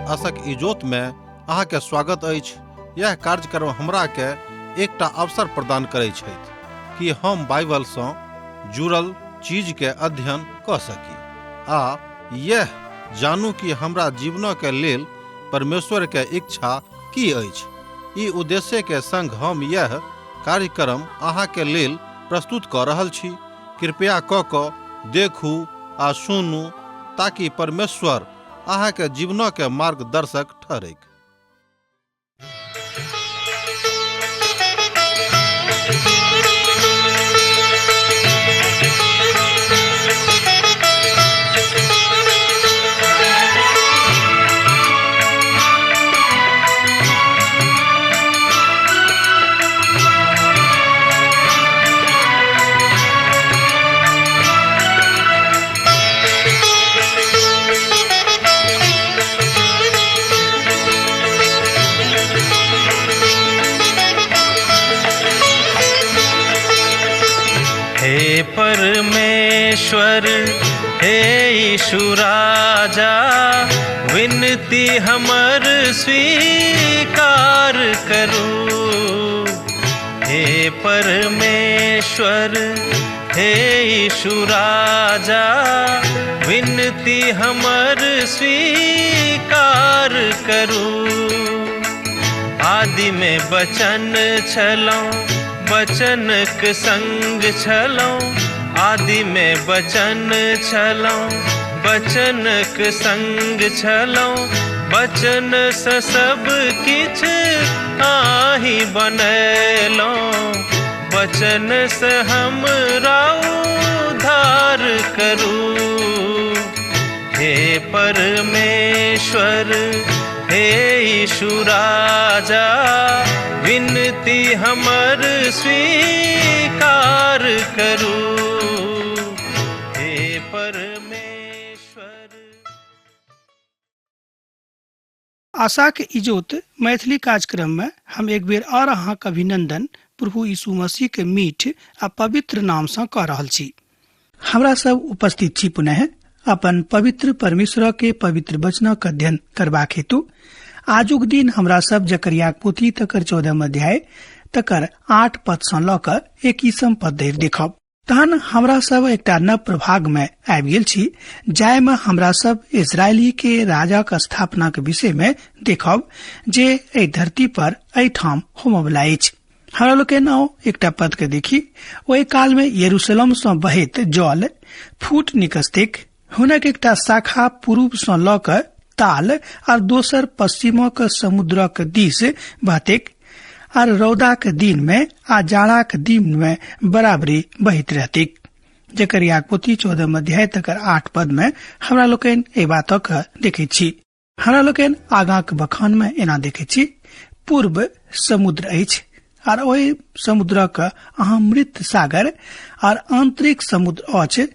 आशक इजोत में अहाँ के स्वागत अछि। यह कार्यक्रम हमरा के एकटा अवसर प्रदान करै छथि कि हम बाइबल सँ जुड़ल चीज के अध्ययन कऽ सकी आ यह जानू कि हमरा जीवन के लेल परमेश्वर के इच्छा की अछि। ई उद्देश्य के संग हम यह कार्यक्रम अहाँ के लेल प्रस्तुत कऽ रहल छी। कृपया कऽ कऽ देखू आ सुनू ताकि परमेश्वर अहाँ के जीवन के मार्गदर्शक ठहरैक। हे परमेश्वर, हे यीशु राजा, विनती हमर स्वीकार करू। हे परमेश्वर, हे यीशु राजा, विनती हमर स्वीकार करू। आदि में बचन छलौं, बचनक संग छलौं। आदि में बचन छलौं, बचनक संग छलौं। बचन से सब किछ आही बनेलौं। बचन से हमरा उद्धार करू। हे परमेश्वर, हे यीशु राजा, विनती हमर स्वीकार करू। हे परमेश्वर। आशाक इजोत मैथिली कार्यक्रम में हम एक बेर और अहाँक अभिनंदन प्रभु यीशु मसीह के मीठ आ पवित्र नाम सँ कऽ रहल छी। हमरा सब उपस्थित छी पुनः अपन पवित्र परमेश्वर के पवित्र वचनक अध्ययन करबाक हेतु। आजुक दिन हमरा सब जकरियाक पोथी तकर 14 अध्याय तकर 8 पद सँ लऽ कऽ 21 पद धरि देखब। तहन हमरा सब एकटा नव प्रभाग में आबि गेल छी, जाहि में हमरा सब इजरायली के राजाक स्थापनाक विषय में देखब जे एहि धरती पर एहिठाम होमयवला अछि। हमरा लोकनि आउ एकटा पद के देखी। ओहि काल में यरूशलेम सँ बहैत जल फूट निकसतेक, हुनक एकटा शाखा पूर्व सँ लऽ कऽ ताल आर दोसर पश्चिमक समुद्रक दिस बहतेक, आर रौदाक दिन में आ जाड़ाक दिन में बराबरी बहैत रहतेक। जकरियाक पोथी 14 अध्याय तकर 8 पद में हमरा लोकनि एहि बातक देखैत छी। हमरा लोकनि आगाँक बखान में एना देखैत छी, पूर्व समुद्र अछि आर ओहि समुद्रक अहाँ मृत सागर आर आंतरिक समुद्र अछि,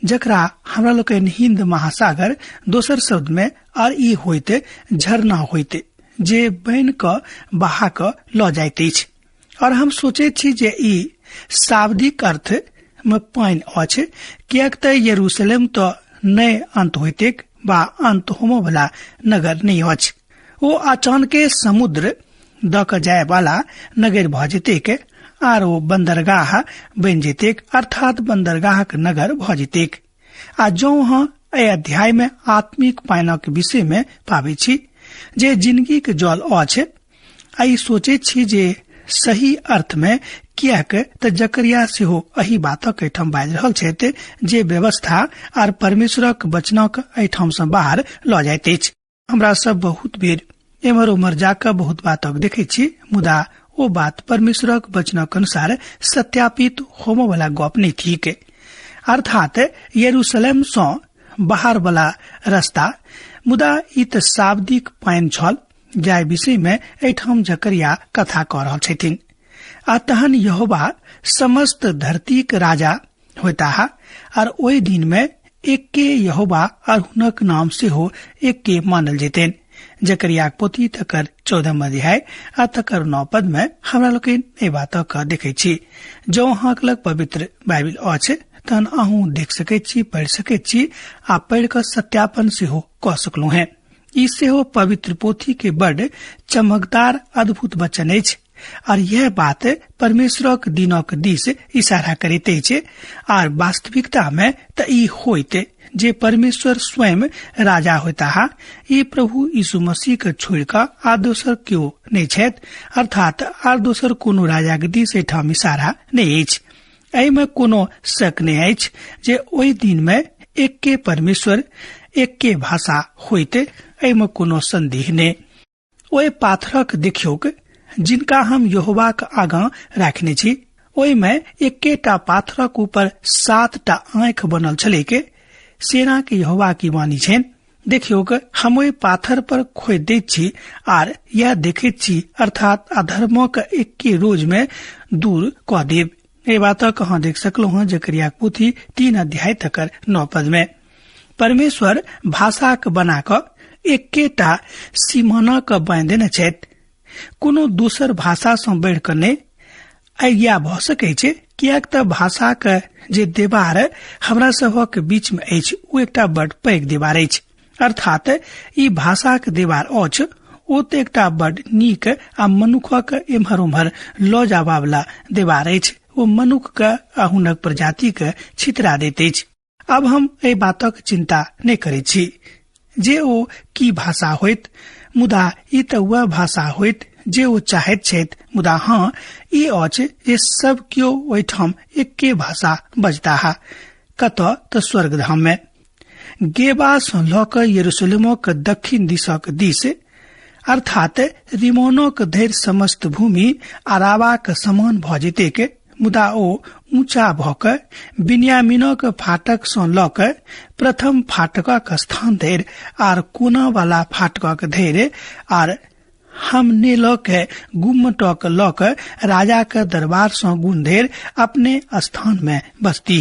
जकरा हमरा लोकनि हिंद महासागर दोसर शब्द में आर ई होइत झरना होइत जे बनि कऽ बहा कऽ लऽ जाइत अछि। और हम सोचैत छी जे ई शाब्दिक अर्थ में पानि अछि, किएक तऽ यरूशलेम तऽ नहि अंत होइतेक बा अंत होमय वाला नगर नहि अछि। ओ अचानके समुद्र दऽ कऽ जाय वाला नगर भऽ जेतेक आर ओ बंदरगाह बनि जेतेक, अर्थात बंदरगाहक नगर भऽ जेतेक। आ जौं अहाँ एहि अध्याय में आत्मिक पानिक विषय में पाबै छी जे जिंदगीक जल अछि, आ ई सोचैत छी जे सही अर्थ में किएक तऽ जकरिया सेहो एहि बातक एहिठाम बाजि रहल छथि जे व्यवस्था आर परमेश्वरक वचनक एहिठाम सँ बाहर लऽ जाइत अछि। हमरा सब बहुत बेर एम्हर उम्हर जाकऽ बहुत बातक देखैत छी, मुदा ओ बात परमेश्वरक वचनक अनुसार सत्यापित होमय वाला गप नहि थिक। अर्थात यरूशलेम सँ बाहर वाला रास्ता, मुदा ई तऽ शाब्दिक पानि छल जाहि विषय में एहिठाम जकरिया कथा कऽ रहल छथिन। आ तहन यहोवा समस्त धरतीक राजा होताह आर ओहि दिन में एक्के यहोवा आर हुनक नाम सेहो एक्के मानल जेतनि। जकरियाक पोथी तकर 14 अध्याय आ तकर 9 पद में हमरा लोकनि एहि बातक देखैत छी। जँ अहाँक लग पवित्र बाइबिल अछि तहन अहूँ देख सकैत छी, पढ़ि सकैत छी आ पढ़ि कऽ सत्यापन सेहो कऽ सकलहुँ हेँ। ई सेहो पवित्र पोथी के बड़ चमकदार अद्भुत वचन अछि और यह बात परमेश्वरक दिनक दिस इशारा करैत अछि। आर वास्तविकता में त ई होइत जे परमेश्वर स्वयं राजा होता। ई प्रभु यीशु मसीह के छोड़ कऽ आ दोसर केओ नहि छथि, अर्थात आर दोसर कोनो राजा के दिस एहिठाम इशारा नहि अछि। एहिमे कोनो शक नहि अछि जे ओहि दिन में एक्के परमेश्वर एक्के भाषा होइत, एहिमे कोनो संदेह नहि। ओहि पाथरक देखियौक जिनका हम यहोवाक आगाँ राखने छी, ओहिमे एकेटा पाथरक ऊपर 7टा आँखि बनल छलैक। सेना के यहोवा की वाणी छनि, देखियौक हम ओहि पाथर पर खोदि दैत छी आर यह देखैत छी, अर्थात अधर्मक एक्के रोज में दूर कऽ देब। एहि बातक अहाँ देख सकलहुँ हँ जकरिया पोथी 3 अध्याय तकर 9 पद में। परमेश्वर भाषाक बना कऽ एकेटा सीमाना के बांधि देने छथि, कोनो दोसर भाषा सँ बढ़ि कऽ नहि। आज्ञा भऽ सकै छै, किएक तऽ भाषाक जे देवार हमरा सभक बीच में अछि ओ एकटा बड़ पैघ देवार अछि, अर्थात ई भाषाक देवार अछि ओ तऽ एकटा बड़ नीक आ मनुखक एम्हर ओम्हर लऽ जाबा वाला देवार अछि। ओ मनुख के आ हुनक प्रजाति के छितरा दैत अछि। अब हम एहि बातक चिंता नहि करै छी जे ओ की भाषा होइत, मुदा ई तऽ वएह भाषा होइत जे ओ चाहैत छथि। मुदा हँ, ई अछि जे सब केओ ओहिठाम एक्के भाषा बजताह। कतऽ? तऽ स्वर्गधाम में। गेबा सँ लऽ कऽ यरूशलेमक दक्षिण दिशक दिस, अर्थात रिमोनक धरि समस्त भूमि अराबाक समान भऽ जेतैक, मुदा ओ ऊंचा भऽ कऽ बिन्यामीनक फाटक सँ लऽ कऽ प्रथम फाटकक स्थान धरि आर कोना वाला फाटकक धरि आर हमने लऽ के गुम्मटक लऽ कऽ राजा के दरबार सँ गुण धरि अपने स्थान में बसती।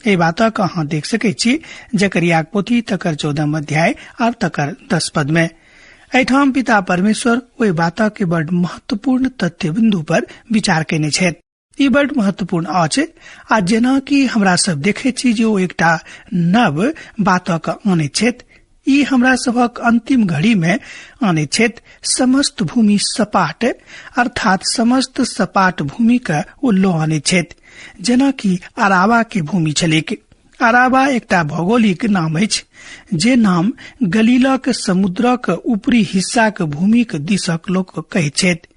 एहि बातक अहाँ देख सकैत छी जकरियाक पोथी तकर 14 अध्याय आर तकर 10 पद में। एहिठाम पिता परमेश्वर ओहि बातक के बड़ महत्वपूर्ण तथ्य बिंदु पर विचार कयने छथि। ई बड़ महत्वपूर्ण अछि आ जेना कि हमरा सब देखैत छी जे ओ एकटा नव बातक आनैत छथि। ई हमरा सभक अंतिम घड़ी में आनैत छथि। समस्त भूमि सपाट, अर्थात समस्त सपाट भूमि के ओ लऽ आनैत छथि, जेना कि अराबा के भूमि छलैक। अराबा एकटा भौगोलिक नाम अछि जे नाम गलीलक समुद्रक ऊपरी हिस्साक भूमिक दिशक लोक कहैत छथि,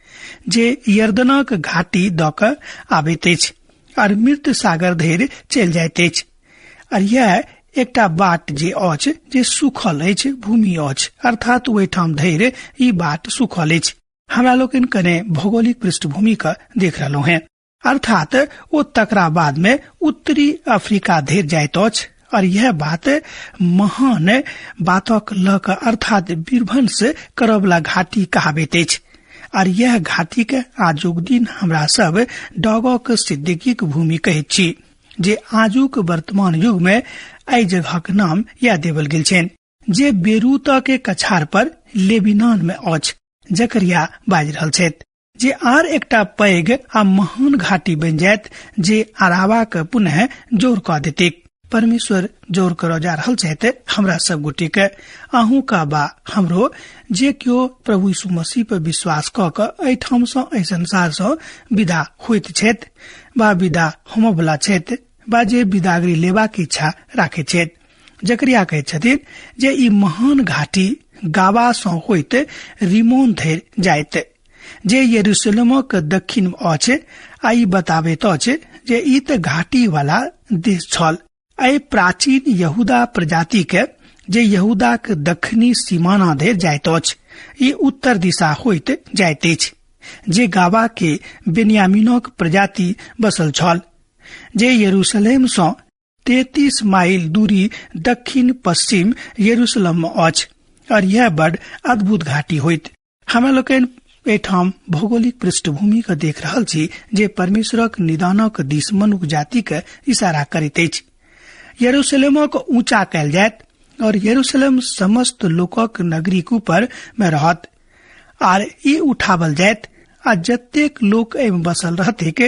जे यर्दनक घाटी दऽ कऽ आबैत अछि और मृत सागर धरि चलि जाइत अछि। और यह एकटा बाट जे अछि जे सुखल अछि, भूमि अछि, अर्थात ओहिठाम धरि ई बाट सुखल अछि। हमरा लोकनि कने भौगोलिक पृष्ठभूमि के देख रहलहुँ हें, अर्थात ओ तकरा बाद में उत्तरी अफ्रीका धरि जाइत अछि। और यह बात महान बातक लऽ कऽ अर्थात विध्वंस करऽवला घाटी कहाबैत अछि। और यह घाटी के आजुक दिन हमरा सब डॉगक सिद्दीकीक भूमि कहैत छी, जे आजुक वर्तमान युग में एहि जगहक नाम यह देवल गेल छनि, जे बेरूत के कछार पर लेबिनान में अछि। जकरिया बाजि रहल छथि जे आर एकटा पैघ आ महान घाटी बनि जायत जे अराबा के पुनः जोर कऽ देतैक। परमेश्वर जोर करऽ जा रहल छथि हमरा सब गोटे के, अहूँ का बा हमरो, जे केओ प्रभु यीशु मसीह पर विश्वास कऽ कऽ एहिठाम सँ एहि संसार सँ विदा होइत छथि बा विदा होमऽ वला छथि बा जे विदागरी लेबाक इच्छा राखैत छथि। जकरिया कहैत छथिन जे ई महान घाटी गाबा सँ होइत रिमोन धरि जाइत, जे यरूशलेमक दक्षिण अछि, आ ई बताबैत अछि जे ई तऽ घाटी वाला देश छल। एहि प्राचीन यहूदा प्रजाति के जे यहूदाक दक्षिणी सीमाना धरि जाइत अछि, ई उत्तर दिशा होइत जाइत अछि, जे गाबा के बेन्यामीनक प्रजाति बसल छल, जे यरूशलेम सँ 33 माइल दूरी दक्षिण पश्चिम यरूशलेम में अछि। और यह बड़ अद्भुत घाटी होइत। हमरा लोकनि एहिठाम भौगोलिक पृष्ठभूमि के देख रहल छी जे परमेश्वरक निदानक दिस मनुख जाति के इशारा करैत अछि। यरूशलेमक ऊंचा कयल जायत और यरूशलेम समस्त लोकक नगरीक ऊपर में रहत आर ई उठावल जायत, आ जतेक लोक एहिमे बसल रहतैक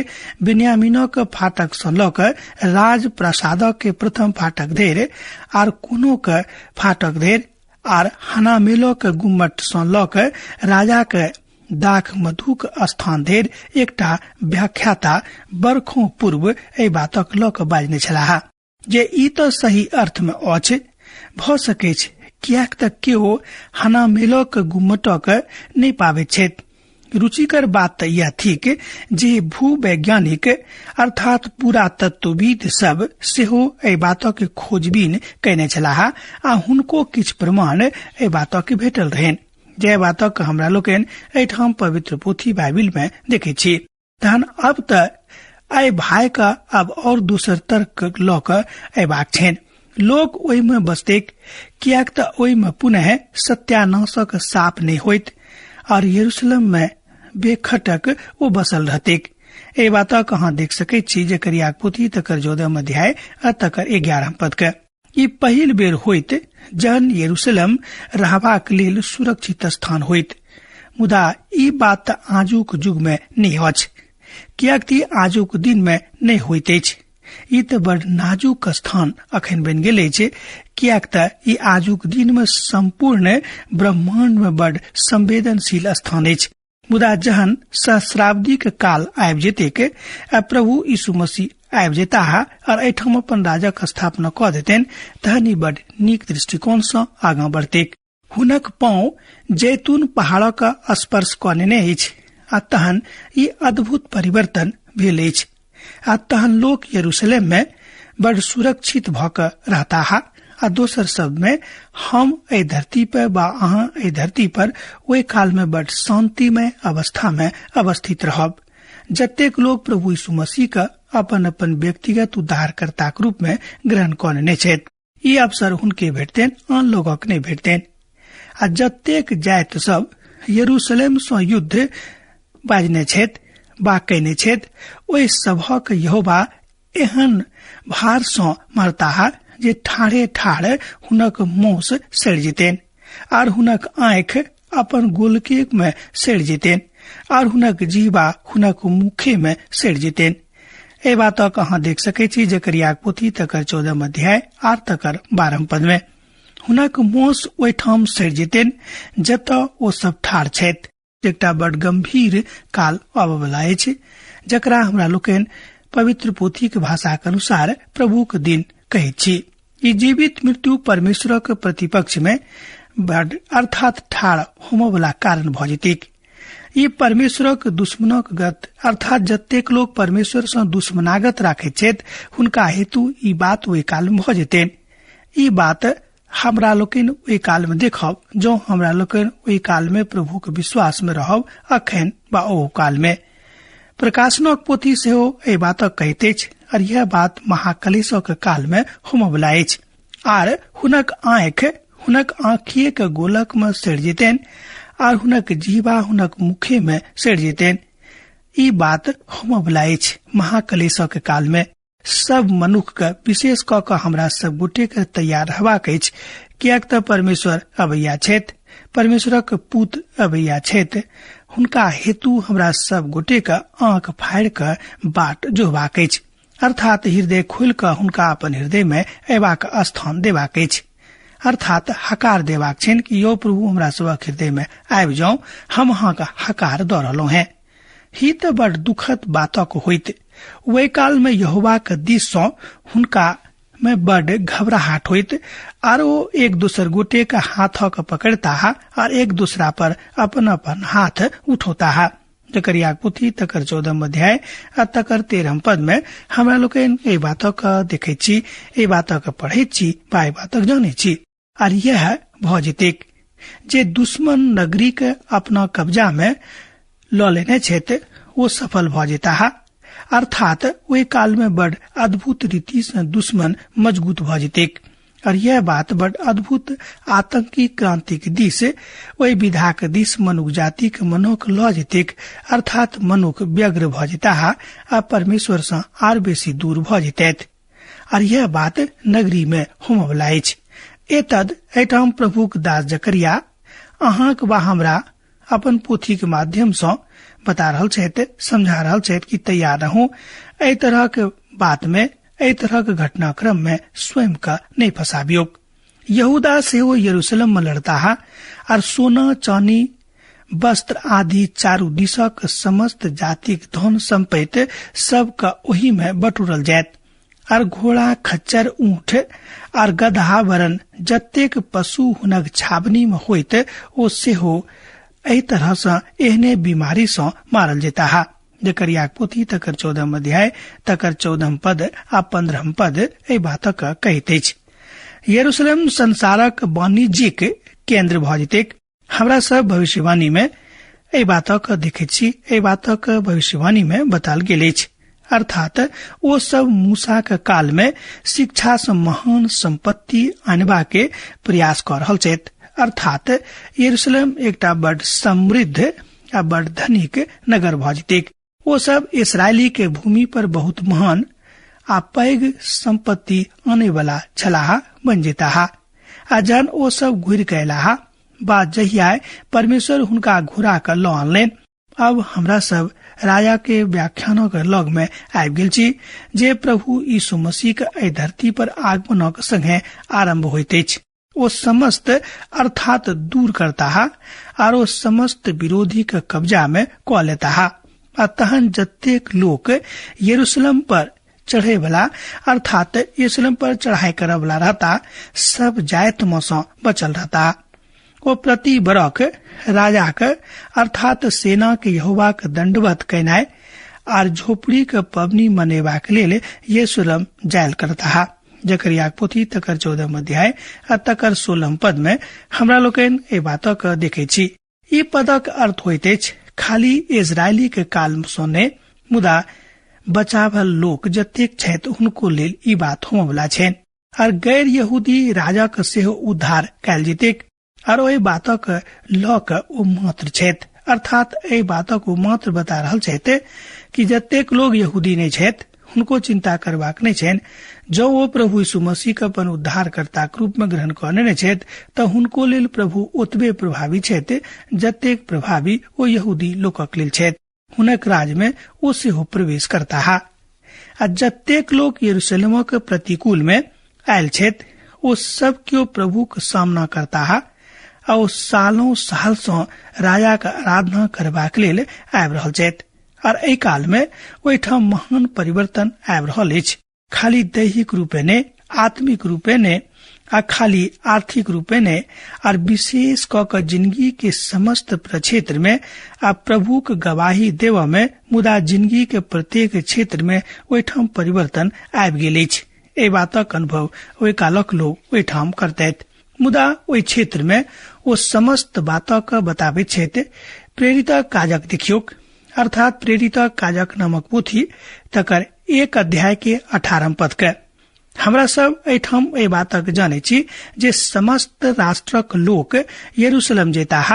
बिन्यामीनक फाटक सँ लऽ कऽ राजप्रासादक के प्रथम फाटक धरि आर कोनो के फाटक धरि आर हनामेलो के गुम्मट सँ लऽ के राजा के दाख मधुक स्थान धरि एकटा व्याख्याता बरखों पूर्व एहि बातक लऽ कऽ बाजने छलाह जे ई तऽ सही अर्थ मे अछि भऽ सकैछ, किएक तऽ केओ हनामेलोक गुम्मटक नहि पाबैत छथि। रुचिकर बात तऽ यह थिक जे भूवैज्ञानिक अर्थात पुरातत्वविद सब सेहो एहि बातक खोजबीन कयने छलाह आ हुनको किछु प्रमाण एहि बातक भेटल रहनि, जे बातक हमरा लोकनि एहिठाम पवित्र पोथी बाइबिल में देखै छी। तहन अब तऽ एहि भाय का अब और दोसर तर्क लऽ कऽ अयबाक छनि। लोक ओहिमे बसतैक, किएक तऽ ओहिमे पुनः सत्यानाशक साप नहि होइत और यरूशलेम में बेखटक ओ बसल रहतैक। एहि बातक अहाँ देख सकैत छी जकरियाक पोथी तकर 14 अध्याय आ तकर 11 पद के। ई पहिल बेर होइत जहन यरूशलेम रहबाक लेल सुरक्षित स्थान होइत, मुदा ई बात आजुक युग में नहि अछि, किएक तऽ आजुक दिन में नहि होइत अछि। ई तऽ बड़ नाजुक स्थान अखन बनि गेल अछि, किएक तऽ ई आजुक दिन में संपूर्ण ब्रह्मांड में बड़ संवेदनशील स्थान अछि। मुदा जहन सहस्राब्दीक काल आबि जेतैक आ प्रभु यीशु मसीह आबि जेताह और एहिठाम अपन राजक स्थापना कऽ देतनि, तहन ई बड़ नीक दृष्टिकोण सँ आगाँ बढ़तैक। हुनक पाँव जैतून पहाड़क स्पर्श कऽ नेने अछि आ तहन ई अद्भुत परिवर्तन भेल अछि आ तहन लोक यरूशलेम में बड़ सुरक्षित भऽ कऽ रहताह। आ दोसर शब्द में हम एहि धरती पर बा अहाँ एहि धरती पर ओहि काल में बड़ शांतिमय अवस्था में अवस्थित रहब। जतेक लोक प्रभु यीशु मसीह के अपन अपन व्यक्तिगत उद्धारकर्ताक रूप में ग्रहण कऽ लेने छथि, ई अवसर हुनके भेटतनि, आन लोगक नहि भेटतनि। आ जतेक जाति सब यरूशलेम सँ युद्ध बाजने छथि बा कयने छथि, ओहि सभक यहोवा एहन भार सँ मारताह जे ठाढ़े ठाढ़ हुनक मौस सड़ि जेतनि आर हुनक आँखि अपन गोलके में सड़ि जेतनि आर हुनक जीवा हुनक मुखे में सड़ि जेतनि। एहि बातक अहाँ देख सकैत छी जकरियाक पोथी तकर 14 अध्याय आर तकर 12 पद में। हुनक मौस ओहिठाम सड़ि जेतनि जतऽ ओ सब ठाढ़ छथि। एकटा बड़ गंभीर काल आबयवला अछि जकरा हमरा लोकनि पवित्र पोथीक भाषाक अनुसार प्रभुक दिन कहैत छी। ई जीवित मृत्यु परमेश्वरक प्रतिपक्ष में बड़ अर्थात ठाढ़ होमयवला कारण भऽ जेतैक। ई परमेश्वरक दुश्मनक गत अर्थात जतेक लोक परमेश्वर सँ दुश्मनागत राखैत छथि हुनका हेतु ई बात ओहि काल में भऽ जेतनि। ई बात हमरा लोकनि ओहि काल में देखब जँ हमरा लोकनि ओहि काल में प्रभुक विश्वास में रहब अखन बा ओहू काल में। प्रकाशनक पोथी सेहो एहि बातक कहैत अछि और यह बात महाकलेशक काल में होमयवला अछि। आर हुनक आँखि हुनक आँखिए के गोलक में सड़ि जेतनि आर हुनक जीवा हुनक मुखे में सड़ि जेतनि। ई बात होमयवला अछि महाकलेशक काल में। सब मनुख के विशेष कऽ कऽ हमरा सब गोटे के तैयार रहबाक अछि, किएक तऽ परमेश्वर अबैया छथि, परमेश्वरक पुत अबैया छथि। हुनका हेतु हमरा सब गोटे के आँख फाड़ि कऽ बाट जोहबाक अछि, अर्थात हृदय खोलि कऽ हुनका अपन हृदय में अयबाक स्थान देबाक अछि, अर्थात हकार देबाक छनि कि यौ प्रभु हमरा सबक हृदय में आबि जाउ, हम अहाँके हकार दऽ रहलहुँ हेँ। ही तऽ बड़ दुखद बातक होइत। ओहि काल में यहोवाक दिस सँ हुनका में बड़ घबराहट होइत आर ओ एक दोसर गोटे के हाथक पकड़ताह आर एक दूसरा पर अपन अपन हाथ उठौताह। जकरियाक पोथी तकर 14 अध्याय आ तकर 13 पद में हमरा लोकनि एहि बातक देखैत छी, एहि बातक पढ़ैत छी बा एहि बातक जानैत छी। आर यह भऽ जेतैक जे दुश्मन नगरी के अपना कब्जा में लऽ लेने छथि ओ सफल भऽ जेताह, अर्थात ओहि काल में बड़ अद्भुत रीति से दुश्मन मजबूत भऽ जेतैक। और यह बात बड़ अद्भुत आतंकी क्रांतिक दिस, ओहि विधाक दिस मनुख जातिक मनोक लऽ जेतैक, अर्थात मनुख व्यग्र भऽ जेताह आ परमेश्वर सँ आर बेसी दूर भऽ जेतैथ। और यह बात नगरी में होमयवला अछि। एतद एहिठाम प्रभुक दास जकरिया अहाँक वा हमरा अपन पोथी के माध्यम सँ बता रहल छथि, समझा रहल छथि कि तैयार रहू, एहि तरहक बात में, एहि तरहक घटनाक्रम में स्वयं का नहीं फंसाबियौक। यहूदा सेहो यरूशलेम में लड़ताह आर सोना चानी वस्त्र आदि चारू दिशक समस्त जातिक धन सम्पत्ति सबके ओहि में बटुरल जायत। आर घोड़ा खच्चर ऊंट आर गदहा वरन जतेक पशु हुनक छावनी में होइत ओ सेहो एहि तरह सँ एहने बीमारी सँ मारल जेताह। जकरियाक पोथी तकर 14 अध्याय तकर 14 पद आ 15 पद एहि बातक कहैत अछि। यरूशलेम संसारक वाणिज्यिक केंद्र भऽ जेतैक। हमरा सब भविष्यवाणी में एहि बातक देखैत छी। एहि बातक भविष्यवाणी में बताल गेल अछि। अर्थात ओ सब मूसा के काल में शिक्षा से महान संपत्ति अनबा के प्रयास कर रहल छथि। अर्थात यरूशलेम एकटा बड़ समृद्ध आ बड़ धनिक नगर भऽ जेतैक। ओ सब इसरायली के भूमि पर बहुत महान आ पैघ संपत्ति आने वाला छलाह बन जेताह। आ जहन ओ सब घुरि के अयलाह बा जहिया परमेश्वर हुनका घुरा के लऽ अनलनि। अब हमरा सब राजा के व्याख्यानक लग में आबि गेल छी जे प्रभु यीशु मसीह के एहि धरती पर आगमनक संगे आरंभ होइत अछि। ओ समस्त अर्थात दूर करताह आर ओ समस्त विरोधी के कब्जा में कऽ लेताह। आ तहन जतेक लोक यरूशलेम पर चढ़े वाला अर्थात यरूशलेम पर चढ़ाई करय वाला रहता सब जाति में सँ बचल रहता। ओ प्रति बरख राजाक अर्थात सेना के यहोवाक दंडवत केनाइ आर झोपड़ी के पबनी मनेबाक लेल यरूशलेम जायल करताह। जकरियाक पोथी तकर 14 अध्याय आ तकर 16 पद में हमरा लोकनि एहि बातक देखै छी। ई पदक अर्थ होइत अछि खाली इजरायली के काल सँ नहि, मुदा बचावल लोक जतेक छथि हुनको लेल ई बात होमवला छनि। आर गैर यहूदी राजाक सेहो उद्धार कयल जेतैक आर ओहि बातक लऽ कऽ ओ मात्र छथि। अर्थात एहि बातक ओ मात्र बता रहल छथि कि जतेक लोग यहूदी नहि छथि हुनको चिंता करबाक नहि छनि। जँ ओ प्रभु यीशु मसीह के अपन उद्धारकर्ताक रूप में ग्रहण कऽ लेने छथि तऽ हुनको लेल प्रभु ओतबे प्रभावी छथि जतेक प्रभावी ओ यहूदी लोकक लेल छथि। हुनक राज में ओ सेहो प्रवेश करताह। आ जतेक लोक यरूशलेमक प्रतिकूल में आयल छथि ओ सब केओ प्रभुक सामना करताह आ ओ सालों साल सँ राजाक आराधना करबाक लेल आबि रहल छथि। आर एहि काल में ओहिठाम महान परिवर्तन आबि रहल अछि। खाली दैहिक रूपे ने, आत्मिक रूपे ने आ खाली आर्थिक रूपे ने, आर विशेष क के जिंदगी के समस्त प्रक्षेत्र में आ प्रभुक गवाही देव में, मुदा जिंदगी के प्रत्येक क्षेत्र में ओहिठाम परिवर्तन आबि गेल अछि। एहि बातक अनुभव ओहि कालक लोक ओहिठाम करतथि। मुदा ओहि क्षेत्र में ओ समस्त बातक बताबैत छथि। प्रेरित काजक देखियौक, अर्थात प्रेरित काजक नामक पोथी तकर 1 अध्याय के 18 पद के हमरा सब एहिठाम एहि बातक जानै छी जे समस्त राष्ट्रक लोक यरूशलेम जेताह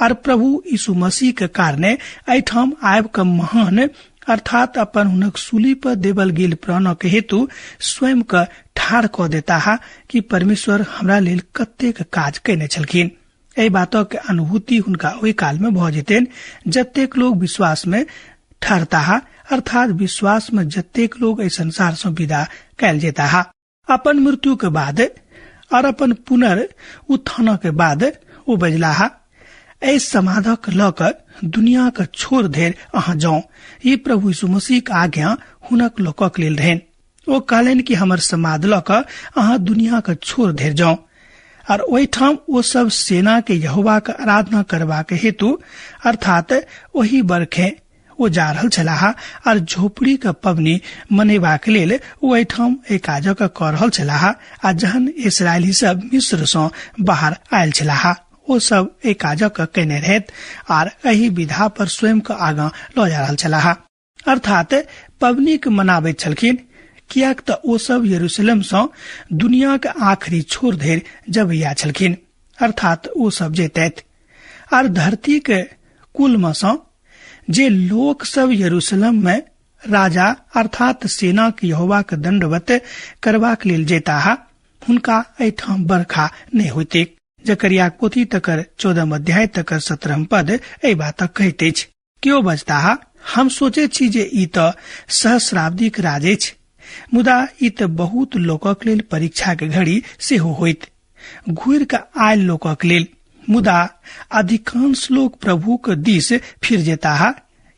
आर प्रभु यीशु मसीह के कारणे एहिठाम आबि कऽ महान अर्थात अपन हुनक सूली पर देवल गेल प्राणक हेतु स्वयं के ठाढ़ कऽ देताह कि परमेश्वर हमरा लेल कतेक काज कयने छलखिन। एहि बातक अनुभूति हुनका ओहि काल में भऽ जेतनि जतेक लोग विश्वास में ठहरताह, अर्थात विश्वास में जतेक लोग एहि संसार सँ विदा कयल जेताह। अपन मृत्यु के बाद और अपन पुनर्उत्थानक के बाद ओ बजलाह, एहि समाधक लऽ कऽ दुनियाक छोर धरि अहाँ जाउ। ई प्रभु यीशु मसीहक आज्ञा हुनक लोकक लेल रहनि। ओ कहलनि कि हमर समाध लऽ कऽ अहाँ दुनियाक छोर धरि जाउ। और ओहिठाम ओ सब सेना के यहोवाक आराधना करबाक हेतु अर्थात ओहि बरखे ओ जा रहल छलाह और झोपड़ी के पबनी मनेबाक लेल ओ एहिठाम एहि काजक कऽ रहल छलाह। आ जहन इसरायली सब मिस्र सँ बाहर आयल छलाह ओ सब एहि काजक कयने रहैत आर एहि विधा पर स्वयं के आगाँ लऽ जा रहल छलाह। अर्थात पबनी के मनाबैत छलखिन, किएक तऽ ओ सब यरूशलेम सँ दुनियाक आखिरी छोर धरि जबैया छलखिन। अर्थात ओ सब जैतथि आर धरती के कुल मे सँ जे लोक सब यरूशलेम में राजा अर्थात सेना के यहोवा के दंडवत करबाक लेल जैताह हुनका एहिठाम बरखा नहि होइतैक। जकरियाक पोथी तकर 14 अध्याय तकर 17 पद एहि बातक कहैत अछि। केओ बजताह, हम सोचैत छी जे ई तऽ सहस्राब्दीक राज अछि, मुदा ई तऽ बहुत लोकक लेल परीक्षाक घड़ी सेहो होइत। घुरि कऽ आयल लोकक लेल, मुदा अधिकांश लोक प्रभुक दिस फिर जेताह।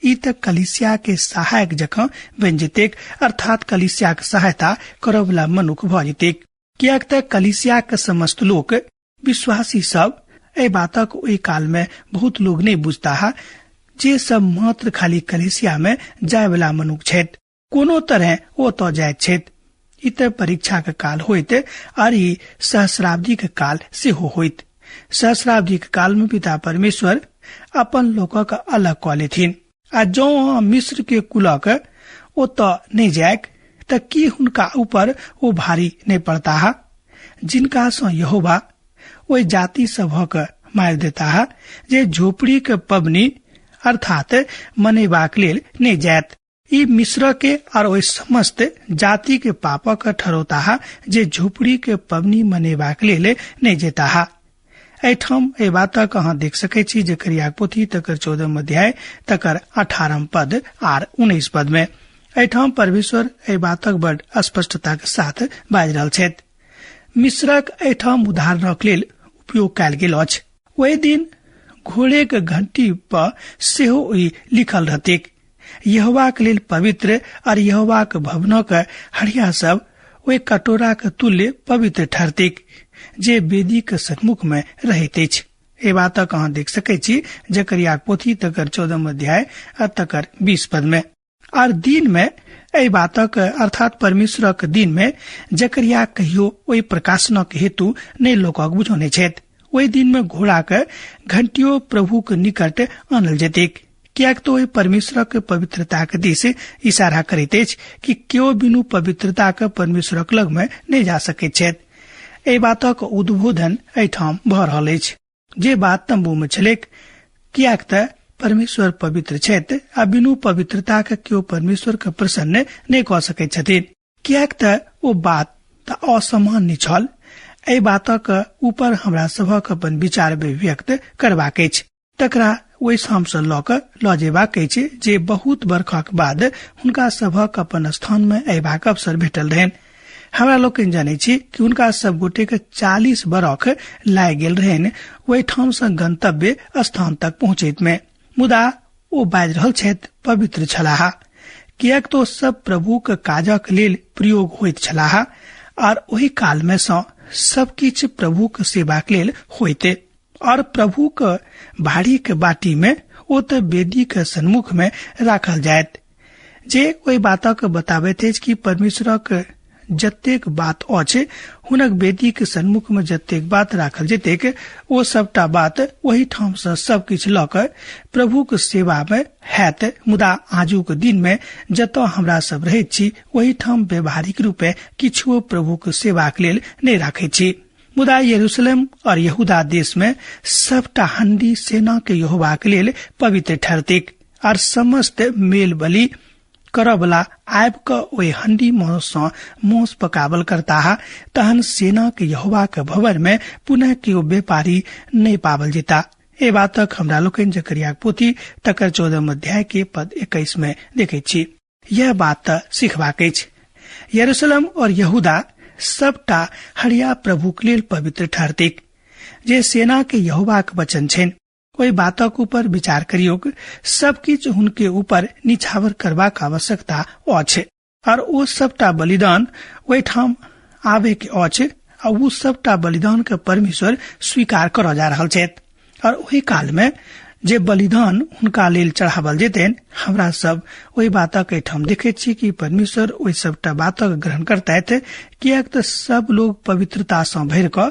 ई तऽ कलिसिया के सहायक जकाँ बनि जेतेक, अर्थात कलिसिया के सहायता करऽवला मनुख भऽ जेतेक, किएक तऽ कलिसिया के समस्त लोक विश्वासी सब एहि बातक ओहि काल में बहुत लोग नहीं बुझताह जे सब मात्र खाली कलिसिया में जाय वाला मनुख छथि, कोनो तरह ओतऽ जाइत छथि। ई तऽ परीक्षा के काल होइत आर ई सहस्राब्दी के काल सेहो होइत। सहस्राब्दी के काल में पिता परमेश्वर अपन लोकक अलग कऽ लेथिन आ जौं अहाँ मिस्र के कुलक ओतऽ नहि जायक तऽ की हुनका ऊपर ओ भारी नहि पड़ताह जिनका सँ यहोवा ओहि जाति सभक मारि देताह जे झोपड़ी के पबनी अर्थात मनेबाक लेल नहि जायत। ई मिस्र के और ओहि समस्त जाति के पापक ठहरौताह जे झोपड़ी के पबनी मनेबाक लेल नहि जेताह। एहिठाम एहि बातक अहाँ देख सकैत छी जकरियाक पोथी तकर 14 अध्याय तकर 18 पद आर 19 पद में एहिठाम परमेश्वर एहि बातक बड़ स्पष्टता के साथ बाजि रहल छथि। मिस्रक एहिठाम उदाहरणक लेल उपयोग कयल गेल अछि। ओहि दिन घोड़ेक घंटी पर सेहो ई लिखल रहतैक, यहोवाक लेल पवित्र और यहोवाक भवनक हड़िया सब ओहि कटोराक तुल्य पवित्र ठहरतैक जे वेदीक सन्मुख में रहैत अछि। एहि बातक अहाँ देख सकैत छी जकरियाक पोथी तकर 14 अध्याय आ तकर 20 पद में। और दिन में एहि बातक अर्थात परमेश्वरक दिन में जकरिया कहियो ओहि प्रकाशनक हेतु नहि लोकक बुझौने छथि। ओहि दिन में घोड़ाक घंटियो प्रभुक निकट आनल जेतैक, किएक तऽ ओहि परमेश्वरक पवित्रताक दिस इशारा करैत अछि कि केओ बिनु पवित्रताक परमेश्वरक लग में नहि जा सकैत छथि। एहि बातक उद्बोधन एहिठाम भऽ रहल अछि जे बात तंबू में छलैक, किएक तऽ परमेश्वर पवित्र छथि आ बिनु पवित्रताक केओ परमेश्वर के प्रसन्न नहि कऽ सकैत छथिन, किएक तऽ ओ बात तऽ असामान्य छल। एहि बातक ऊपर हमरा सभक अपन विचार व्यक्त करबाक अछि, तकरा ओहि ठाम सँ लऽ कऽ लऽ जेबाक अछि जे बहुत बरखक बाद हुनका सभक अपन स्थान में अयबाक अवसर भेटल रहनि। हमरा लोकनि जानै छी कि हुनका सब गोटे के 40 बरख लागि गेल रहनि ओहि ठाम सँ गंतव्य स्थान तक पहुँचैत में, मुदा ओ बाजि रहल छथि पवित्र छलाह, किएक तो सब प्रभुक काजक लेल प्रयोग होइत छलाह आर ओहि काल में सँ सब किछु प्रभुक सेवाक लेल होइत और प्रभुक भाड़ीक बाटी में ओ तऽ वेदीक सन्मुख में राखल जायत, जे ओहि बातक बताबैत अछि कि परमेश्वरक जतेक बात अछि हुनक वेदीक सन्मुख में जतेक बात राखल जेतेक ओ सबटा बात ओहि ठाम सँ सब किछु लऽ कऽ प्रभुक सेवा में हैत। मुदा आजुक दिन में जतऽ हमरा सब रहैत छी ओहि ठाम व्यवहारिक रूपे किछुओ प्रभुक सेवाक लेल नहि राखैत छी, मुदा यरूशलेम और यहूदा देश में सबटा हंडी सेना के यहोवाक लेल पवित्र ठहरतेक और समस्त मेल बलि करऽवला आबि कऽ ओहि हंडी सँ मौस पकावल करताह, तहन सेना के यहोवाक भवन में पुनः केओ व्यापारी नहि पावल जेता। एहि बातक हमरा लोकनि जकरियाक पोथी तकर 14 अध्याय के पद 21 में देखैत छी। यह बात तऽ सिखबाक अछि। यरूशलेम और यहूदा सबटा हरिया प्रभुक लेल पवित्र ठहरतेक जे सेना के यहोवाक वचन छनि। ओहि बातक ऊपर विचार करियौक, सब किछु हुनके ऊपर निछावर करबाक आवश्यकता अछि और ओ सबटा बलिदान ओहिठाम आबे के अछि आ ओ सबटा बलिदान के परमेश्वर स्वीकार करऽ जा रहल छथि। और ओहि काल में जे बलिदान हुनका लेल चढ़ावल जेतनि, हमरा सब ओहि बातक एहिठाम देखैत छी कि परमेश्वर ओहि सबटा बातक ग्रहण करतथि, किएक तऽ सब लोग पवित्रता सँ भरि कऽ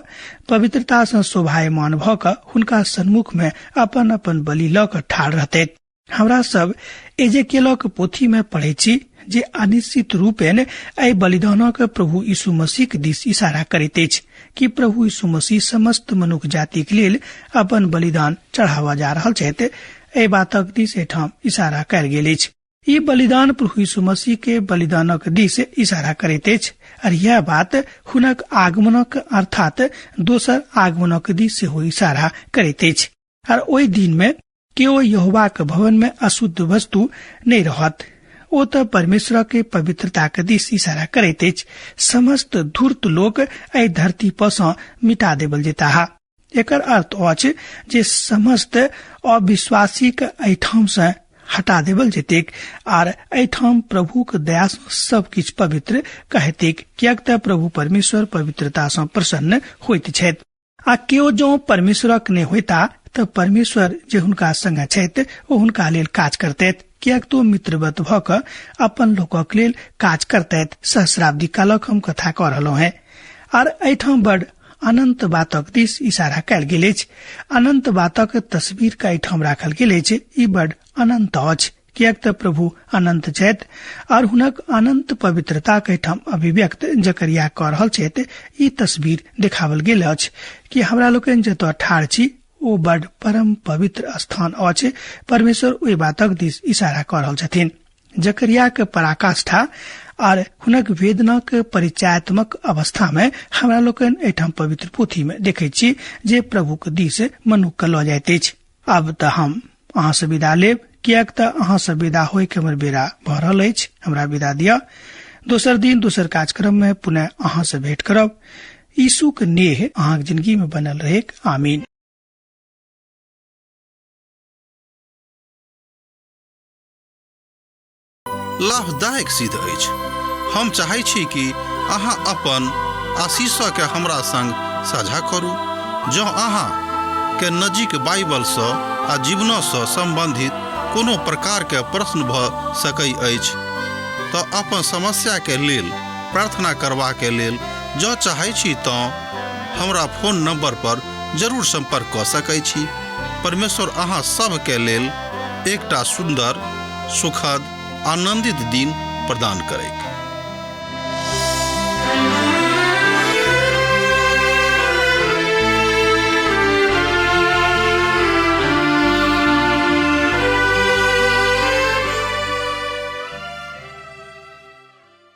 पवित्रता सँ शोभायमान भऽ कऽ हुनका सन्मुख में अपन अपन बलि लऽ कऽ ठाढ़ रहतथि। हमरा सब एजेकेलक पोथी में पढ़ै छी जे अनिश्चित रूपेण एहि बलिदानक प्रभु यीशु मसीह दिस इशारा करैत अछि कि प्रभु यीशु मसीह समस्त मनुख जातिक लेल अपन बलिदान चढ़ावा जा रहल छथि। एहि बातक दिस एहिठाम इशारा कयल गेल अछि। ई बलिदान प्रभु यीशु मसीह के बलिदानक दिस इशारा करैत अछि और यह बात हुनक आगमनक अर्थात दोसर आगमनक दिस सेहो इशारा करैत अछि। और ओहि दिन में केओ यहोवाक भवन में अशुद्ध वस्तु नहि रहत। ओ तऽ परमेश्वरक पवित्रताक दिस इशारा करैत अछि। समस्त धूर्त लोक एहि धरती पर सँ मिटा देबल जेताह। एकर अर्थ अछि जे समस्त अविश्वासीक एहिठाम सँ हटा देबल जेतैक आर एहिठाम प्रभुक दया सँ सब किछु पवित्र कहेतैक, किएक तऽ प्रभु परमेश्वर पवित्रता सँ प्रसन्न होइत छथि। आ केओ जँ परमेश्वरक नहि होइता तऽ परमेश्वर जे हुनका संगे छथि ओ हुनका लेल काज करतैथ, किएक तऽ ओ मित्रवत भऽ कऽ अपन लोकक लेल काज करतैथ। सहस्राब्दी कालक हम कथा कऽ रहलहुँ हेँ आर एहिठाम बड अनंत बातक दिस इशारा कयल गेल अछि। अनंत बातक तस्वीर के एहिठाम राखल गेल अछि। ई बड अनंत अछि, किएक तऽ प्रभु अनंत छथि और हुनक अनंत पवित्रता के एहिठाम अभिव्यक्त जकरिया कऽ रहल छथि। ई तस्वीर देखावल गेल अछि कि हमरा लोकनि जतऽ ठाढ़ छी ओ बड परम पवित्र स्थान अछि। परमेश्वर ओहि बातक दिस इशारा कऽ रहल छथिन। जकरियाक पराकाष्ठा आर हुनक वेदनाक परिचयात्मक अवस्था में हमरा लोकनि एहिठाम पवित्र पोथी में देखैत छी जे प्रभुक दिस मनुख के लऽ जाइत अछि। आब तऽ हम अहाँ से विदा लेब, किएक तऽ अहाँ से विदा होय के हमर बेरा भऽ रहल अछि। हमरा विदा दिअ। दोसर दिन दोसर कार्यक्रम में पुनः अहाँ से भेंट करब। यीशुक नेह अहाँक जिंदगी में बनल रहेक। आमीन। लाभदायक सिद्ध अछि। हम चाहै छी कि अहाँ अपन आशीषके हमरा संग साझा करू। जँ अहाँ के नजीक बाइबलसँ आ जीवनसँ सम्बन्धित कोनो प्रकारके प्रश्न भऽ सकै अछि तऽ अपन समस्याके लेल प्रार्थना करबाके लेल जँ चाहै छी तँ हमरा फोन नंबर पर जरूर संपर्क कऽ सकै छी। परमेश्वर अहाँ सभके लेल एकटा सुन्दर, सुखद, आनंदित दिन प्रदान करैक।